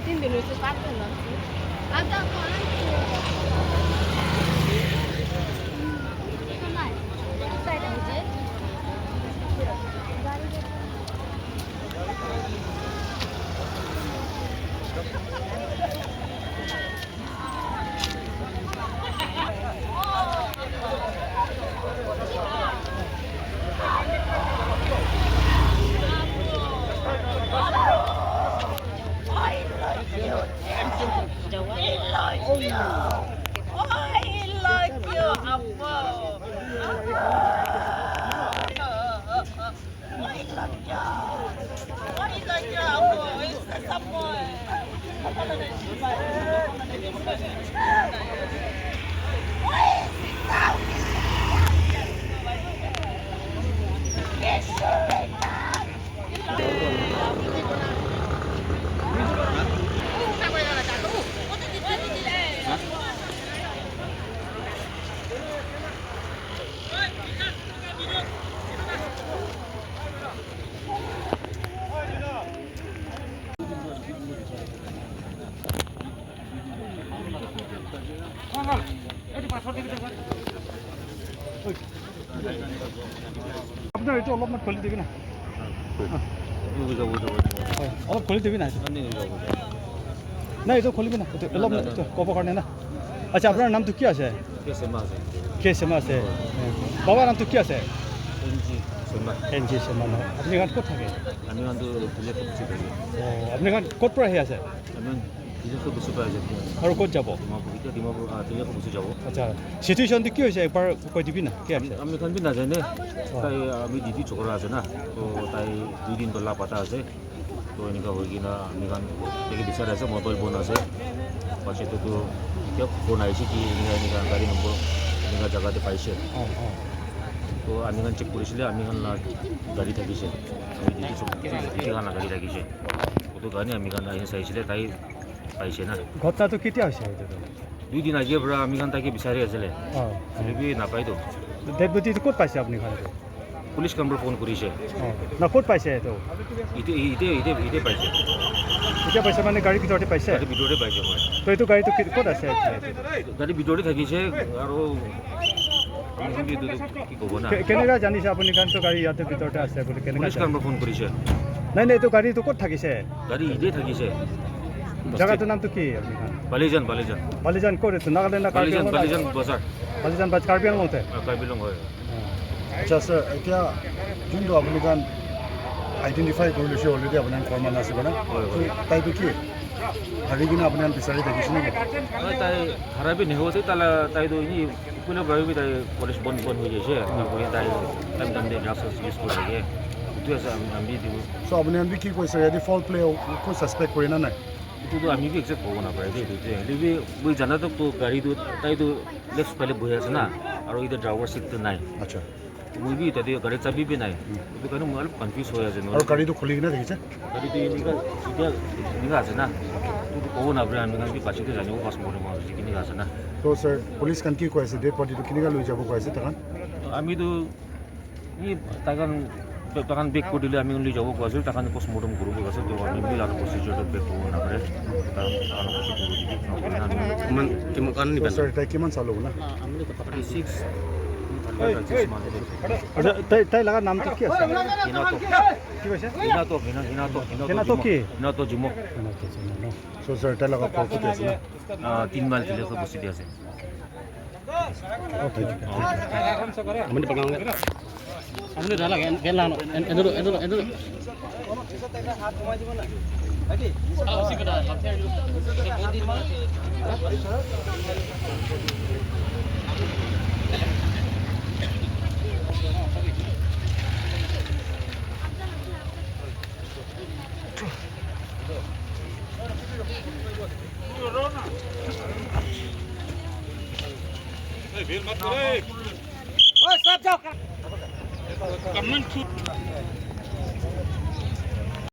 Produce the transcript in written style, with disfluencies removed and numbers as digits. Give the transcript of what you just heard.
3 দিন হয়েছে, পারবেন না। I like you, Apo. I like you. I like you, Apo. It's Apo. আপোনাৰ এইটো অলপমান খুলি দিবি না। হয়, অলপ খুলি দিবি না এইটো। নাই, এইটো খুলিবি না, এইটো অলপ, এইটো ক'বৰ কাৰণে না। আচ্ছা, আপোনাৰ নামটো কি আছে? কে চেমা আছে। বাবাৰ নামটো কি আছে? এন জি চেমা নহয়। আপুনি এখন ক'ত থাকে? অঁ, আপুনি এখন ক'ত পৰা আহি আছে আৰু ক'ত যাব? আচ্ছা, চিটুৱেশ্যনটো কি হৈছে একবাৰ কৈ দিবি না, কি আছে? আমি খান বি নাজানে। তাই আমি ডিউটি চকৰা আছে না, তো তাই 2 দিন তো লাপাতা আছে। তো এনেকুৱা হৈ কিনা আমি খান তাকে বিচাৰি আছে, মোবাইল বন্ধ আছে। পাছততো এতিয়া ফোন আহিছে কি এনেকুৱা এনেকুৱা গাড়ী নম্বৰ এনেকুৱা জেগাতে পাইছে। অঁ অঁ তো আমি খান চেক কৰিছিলে, আমি খান গাড়ী থাকিছে, আমি ডিউটি খান গাড়ী থাকিছে। সেইটো কাৰণে আমি খান আহি চাইছিলে, তাই পাইছে না। ঘটনাটো কেতিয়া হৈছে এইটো? 2 দিন আগিয়ে পৰা আমি খান তাকে বিচাৰি আছিলে। হ'লে নাপায়তো। ডেড বডিটো ক'ত পাইছে আপুনি খান এইটো? পুলিচ কাম্বৰ ফোন কৰিছে। অঁ, না, ক'ত পাইছে এইটো? এতিয়া এতিয়া এতিয়া এতিয়া পাইছে। এতিয়া পাইছে মানে গাড়ীৰ ভিতৰতে পাইছে? গাড়ীৰ ভিতৰতে পাইছে, হয়। তো এইটো গাড়ীটো ক'ত আছে এতিয়া? গাড়ীৰ ভিতৰতে থাকিছে আৰু আমি কিন্তু এইটো কি ক'ব না। কেনেকুৱা জানিছে আপুনি খানটো গাড়ী ইয়াতে ভিতৰতে আছে বুলি কেনেকুৱা? পুলিচ কাম্বৰ ফোন কৰিছে। নাই নাই, এইটো গাড়ীটো ক'ত থাকিছে? গাড়ী ইতে থাকিছে। জেগাটোৰ নামটো কি আপুনি খান? বালিজান, বালিজান। বালিজান ক'ত এইটো? নাগালেণ্ড না কাৰ্বি বালিজান। আংলং? বালিজান বজাৰ। বালিজান বা কাৰ্বি আংলংতে? কাৰ্বি আংলং হয়। আচ্ছা ছাৰ, এতিয়া যোনটো আপুনি কাৰণ আইডেণ্টিফাই কৰি লৈছে অলৰেডি, আপোনাৰ ঘৰ মানুহ আছে না? হয়। তাইতো কি হাৰি কিনে আপুনি বিচাৰি থাকিছে নেকি? নহয়, তাই হাৰাবি নেহোতে তালা তাইতো এনেই ইপিনে ভাবি তাই কলেজ বন্ধ বন্ধ হৈ গৈছে, কৰি তাই টাইম টাইম ড্ৰাগছ ইউজ কৰি থাকে, সেইটো আছে। আমি আমি দিওঁ। চ' আপুনি আমি কি কৈছে, ইয়াতে ফল প্লে একো ছাছপেক্ট কৰি না নাই? এইটোতো আমি বি একজেক্ট ক'ব নাপাৰে দেই। এইটোতে হ'লে বি জানাতো তো গাড়ীটো তাইতো লেফ্ট ফালে বহি আছে না, আৰু এতিয়া ড্ৰাইভাৰ চিটটো নাই। মই বি তাতে গাড়ীৰ চাবি বি নাই, সেইটো কাৰণে মই অলপ কনফিউজ হৈ আছে। আৰু গাড়ীটো খুলি কিনে দেখিছে? গাড়ীটো এনেকুৱা এতিয়া এনেকুৱা আছে না, এইটোতো ক'ব নাপাৰে। আমি কাৰণ পাছতে জানিব পাছ মৰ্টম কেনেকুৱা আছে না। ত' ছাৰ, পুলিচ খান কি কৈ আছে? ডেড বডিটো কেনেকুৱা লৈ যাব কৈ আছে তাহান? আমিতো এই তাকান তাকান বেক কৰি দিলে আমি লৈ যাব কোৱা আছিল। তাকান পষ্টমৰ্টম কৰিব আছে, তো আমি বি আৰু প্ৰচিডিউৰটো বেক কৰিব নাপাৰে। তাকান নকৰিলে আমি ত' ছাৰ, তাই কিমান চাল হ'ব না? 36। আচ্ছা, তাই তাই লগা নামটো কি আছে? কি কৈছে? হিনাতো হিনা হিনাতো। হিনাতো কি? হিনাতো জিমো। চ' ছাৰ, তাই লগত ঘৰ ক'ত আছে না? 3 মাইল দিলে বস্তি দি আছে। Thank U. আপুনি নালাগে, এনে এনে এনে।